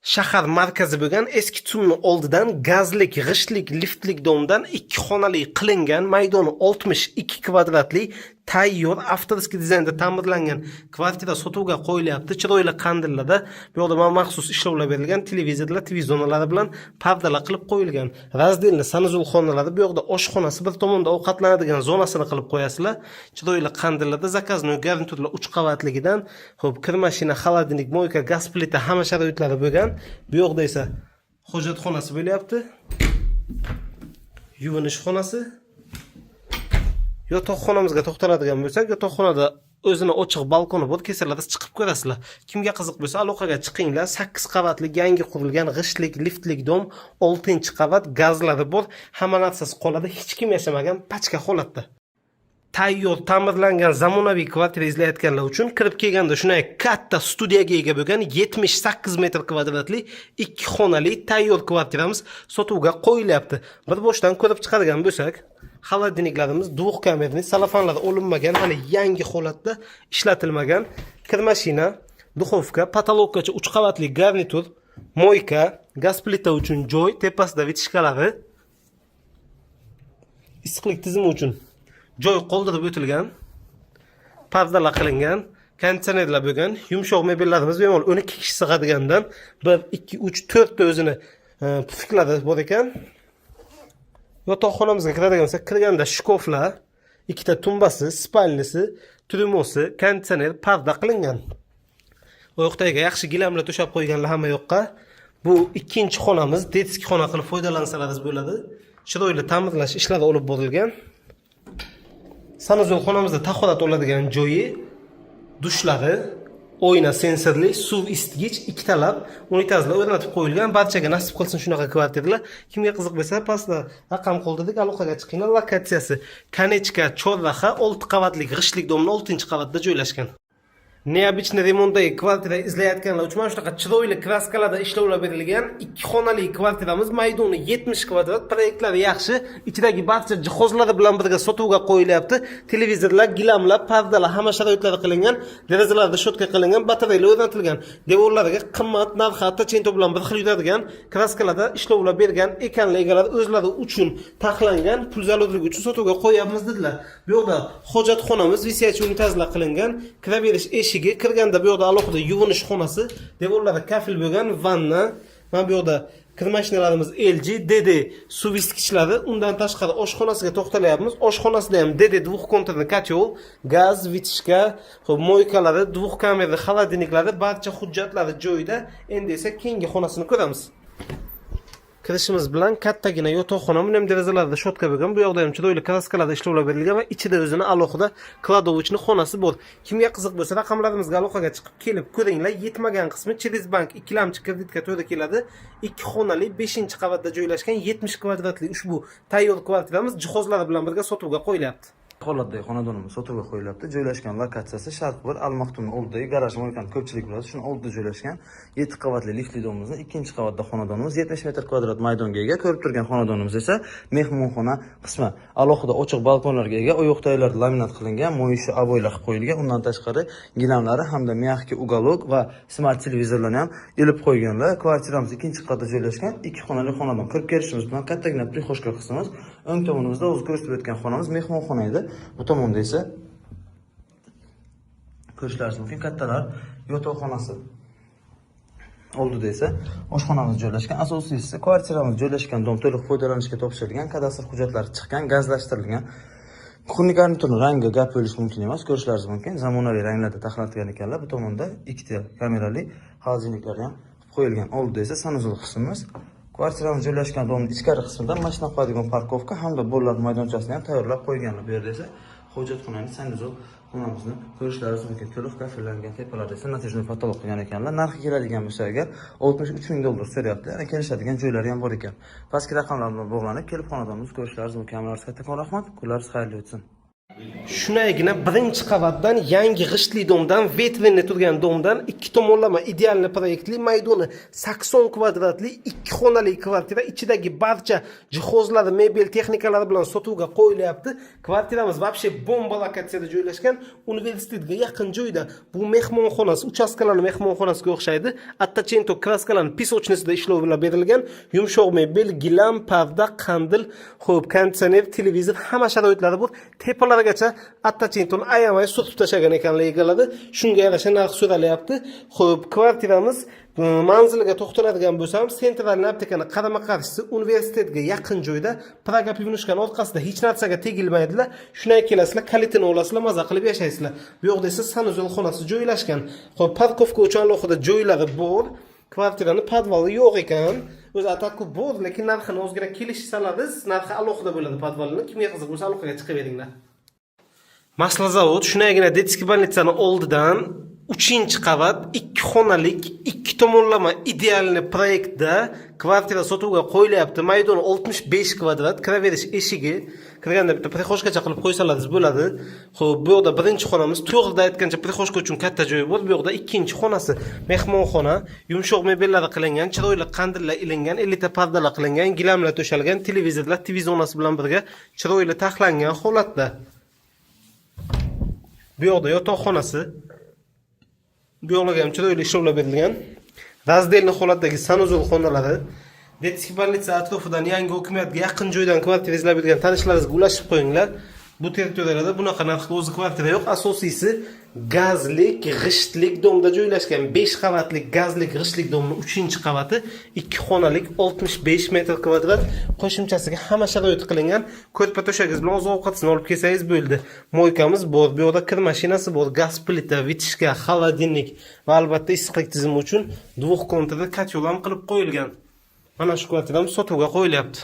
Shahar markazi bo'lgan eski TsUMni oldidan gazlik, g'ishtlik, liftlik дом dan ikki xonali qilingan, maydoni 62 kvadratli, tayyor, авторский dizaynda ta'mirlangan kvartira sotuvga qo'yilyapti. Chiroyli qandillarda, bu yoqda mana maxsus ishlovlar berilgan, televizorlar, TV zonalari bilan pardalar qilib qo'yilgan. Раздельный санузел xonalari, bu yoqda oshxonasi, bir tomonda ovqatlanadigan zonasini qilib qo'yasizlar. Chiroyli qandillarda заказной garniturlar 3 qavatligidan, xo'p, kir mashina, холодильник, мойка, gaz plita, hamma sharoitlari bo'lgan. Bu yoqda esa hojatxonasi bo'lyapti. Yuvinish xonasi. Yotoqxonamizga to'xtaladigan bo'lsak, yotoqxonada o'zini ochiq balkoni bor, kelsalar chiqib ko'rasizlar. Kimga qiziq bo'lsa, aloqaga chiqinglar. 8 qavatli yangi qurilgan g'ishtlik, liftlik дом, 6-qavat, gazlari bor, hamma narsasi qoladi, hech kim yashamagan, пачка holatda. Tayyor ta'mirlangan zamonaviy kvartira izlayotganlar uchun kirib kelganda shunday katta studiyaga ega bo'lgan 78 metr kvadratli ikki xonali tayyor kvartiramiz sotuvga qo'yilyapti. Bir boshdan ko'rib chiqadigan bo'lsak, холодильник larimiz двухкамерный, salafanlar olinmagan, hali yangi holatda, ishlatilmagan. Kir mashina, духовка, потолок gacha 3 qavatli garnitur, мойка, gaz plita uchun joy, tepasida вытяжка lari, issiqlik tizimi uchun joy qoldirib o'tilgan, pardalar qilingan, konditsionerlar bo'lgan, yumshoq mebellarimiz bemalol 12 kishi sig'adigandan 1, 2, 3, 4 ta o'zini pufiklari bor ekan. Yotoqxonamizga kiradigan bo'lsak, kirganda shkaflar, ikkita tumbasi, спальни si, tryumosi, konditsioner, parda qilingan. Oyoqdagiga yaxshi gilamlar to'shab qo'yganlar hamma yoqqa. Bu ikkinchi xonamiz, детский xona qilib foydalansalaringiz bo'ladi. Chiroyli ta'mirlash ishlari olib borilgan. Санузел xonamizda tahorat oladigan joyi, dushlari, oyna sensorli, suv isitgich, ikkitalab unitazlar o'rnatib qo'yilgan. Barchaga nasib qilsin shunaqa kvartiralar. Kimga qiziq bo'lsa, pastda raqam qoldirdik, aloqaga chiqinglar. Lokatsiyasi Конечка chorraha, 6 qavatli g'ishtlik дом ni 6-qavatda joylashgan. Необычный remontdagi kvartira izlayotganlar uchun mana shunaqa chiroyli краска larda ishlovlar berilgan ikki xonali kvartiramiz, maydoni 70 kvadrat, proyektlari yaxshi, ichidagi barcha jihozlari bilan birga sotuvga qo'yilyapti. Televizorlar, gilamlar, pardalar, hamma sharoitlari qilingan, derazalarda щётка qilingan, batareyalar o'rnatilgan, devorlariga qimmat narxi Attachento bilan bir xil yuradigan краска larda ishlovlar bergan ekanlar. Egalari o'zlari uchun taxlangan, pul zarurligi uchun sotuvga qo'yyapmiz dedilar. Bu yoqda hojatxonamiz, висячий unitazlar qilingan, kiraverish eshigi, kirganda bu yoqda alohida yuvinish xonasi, devorlari kafel bo'lgan vanna, mana bu yoqda kir mashinalarimiz LG, DD suv isitgichlari. Undan tashqari oshxonasiga to'xtalyapmiz. Oshxonasida ham DD двухконтурный котел, gaz, вытяжка, xo'p, мойка lari, двухкамерный холодильник lari, barcha hujjatlari joyida. Endi esa keyingi xonasini ko'ramiz. Kirishimiz bilan kattagina yotoqxona, buni ham derazalarida щётка bo'lgan. Bu yoqda ham chiroyli краска larda ishlovlar berilgan va ichida o'zini alohida кладовочный xonasi bor. Kimga qiziq bo'lsa, raqamlarimizga aloqaga chiqib, kelib ko'ringlar. Yetmagan qismi через bank ikkilamchi kreditga to'g'ri keladi. Ikki xonali, 5-qavatda joylashgan 70 kvadratli ushbu tayyor kvartiramiz jihozlari bilan birga sotuvga qo'yilyapti. Holatdagi xonadonimiz sotuvga qo'yilyapti. Joylashgan lokatsiyasi Sharq 1, Al Maktumni oldidagi garaj мойка ni ko'pchilik biladi. Shuni oldida joylashgan 7 qavatli liftli дом imizni ikkinchi qavatda xonadonimiz 70 metr kvadrat maydonga ega. Ko'rib turgan xonadonimiz esa mehmonxona qismi. Alohida ochiq balkonlarga ega, oyoqtagilar laminat qilingan, моющий обой lar qilib qo'yilgan. Undan tashqari gilamlari hamda мягкий уголок va smart televizorlarni ham ilib qo'yganlar. Kvartiramiz ikkinchi qavatda joylashgan ikki xonali xonadon. Kirib kelishimiz bilan kattagina прихожка qismimiz. O'ng tomonimizda o'zi ko'rsatib o'tgan xonamiz mehmonxona edi. Bu tomonda esa ko'rishlaringiz mumkin kattalar yotoqxonasi. Oldida esa oshxonamiz joylashgan. Asosiysi, kvartiramiz joylashgan дом to'liq foydalanishga topshirilgan, kadastr hujjatlari chiqqan, gazlashtirilgan. Кухонный garniturni rangi gap bo'lishi mumkin emas, ko'rishlaringiz mumkin. Zamonaviy ranglarda taxlatgan ekanlar. Bu tomonda ikkita kamerali холодильник lar ham qo'yilgan. Oldida esa санузел qismimiz. Kvartiramiz joylashgan дом ning ichkari qismida mashina qo'yadigan парковка hamda bolalar maydonchasini ham tayyorlab qo'yganlar. Bu yerda esa hojatxonani, санузел xonamizni ko'rishlaringiz mumkin. To'liq kafellangan, tepalarda esa натяжной потолок qilgan ekanlar. Narxi keladigan bo'lsa agar, 63 ming dollar so'rayapti. Yana kelishadigan joylari ham bor ekan. Pastki raqamlar bilan bog'lanib, kelib xonadonimizni ko'rishlaringiz mumkin. Hammalarga kattakon rahmat. Kunlaringiz xayrli o'tsin. Shundaygina birinchi qavatdan, yangi g'ishtli дом dan, ветреный turgan дом dan ikki tomonlama идеальный proyektli, maydoni 80 kvadratli ikki xonali kvartira ichidagi barcha jihozlari, mebel, texnikalari bilan sotuvga qo'yilyapti. Kvartiramiz вообще bomba lokatsiyada joylashgan, universitetga yaqin joyda. Bu mehmonxonasi uchastkalarni mehmonxonasiga o'xshaydi. Оттечение краска larni песочница da ishlov bilan berilgan, yumshoq mebel, gilam, parda, qandil, xo'p, konditsioner, televizor, hamma sharoitlari bor. Tepalargacha оттечение ni ayamay surtib tashlagan ekanlar egalari. Shunga yarasha narx so'ralyapti. Xo'p, kvartiramiz manziliga to'xtaladigan bo'lsam, центральный aptekani qarama qarshisi, universitetga yaqin joyda, Praga пивнушка ni orqasida, hech narsaga tegilmaydilar. Shunday kelasizlar, kalitini olasizlar, maza qilib yashaysizlar. Bu yoqda esa санузел xonasi joylashgan. Xo'p, парковка uchun alohida joylari bor. Kvartirani podvali yo'q ekan. O'zi ataku bor, lekin narxini ozgina kelishsalar, narxi alohida bo'ladi podvalini. Kimga qiziq bo'lsa, aloqaga chiqaveringlar. Maslozavod, shundaygina детский больница ni oldidan uchinchi qavat, ikki xonalik, ikki tomonlama идеальный proyektda kvartira sotuvga qo'yilyapti. Maydoni 65 kvadrat, kiraverish eshigi, kirganda bitta прихожка cha qilib qo'ysalaringiz bo'ladi. Xo'p, bu yoqda birinchi xonamiz, to'g'rida aytgancha прихожка uchun katta joyi bor. Bu yoqda ikkinchi xonasi, mehmonxona, yumshoq mebellari qilingan, chiroyli qandillar ilingan, elita pardalar qilingan, gilamlar to'shalgan, televizorlar TV zonasi bilan birga chiroyli taxlangan holatda. Bu yoqda yotoqxonasi. Bu yoqlarga ham chiroyli ishlovlar berilgan. Раздельный holatdagi санузел xonalari. Детский больница atrofidan, yangi hokimiyatga yaqin joydan kvartira izlab yurgan tanishlaringizga ulashib qo'yinglar. Bu territoriyalarda bunaqa narxda o'zi kvartira yo'q. Asosiysi, gazlik, g'ishtlik дом da joylashgan 5 qavatli gazlik g'ishtlik дом ning 3-qavati, 2 xonalik, 65 metr kvadrat, qo'shimchasiga hamma sharoit qilingan. Ko'rpa to'shagingiz bilan oziq ovqatisini olib kelsangiz bo'ldi. Мойка miz bor, bu yoqda kir mashinasi bor, gaz plita, вытяжка, холодильник va albatta issiqlik tizimi uchun двухконтурный котел ham qilib qo'yilgan. Mana shu kvartiramiz sotuvga qo'yilyapti.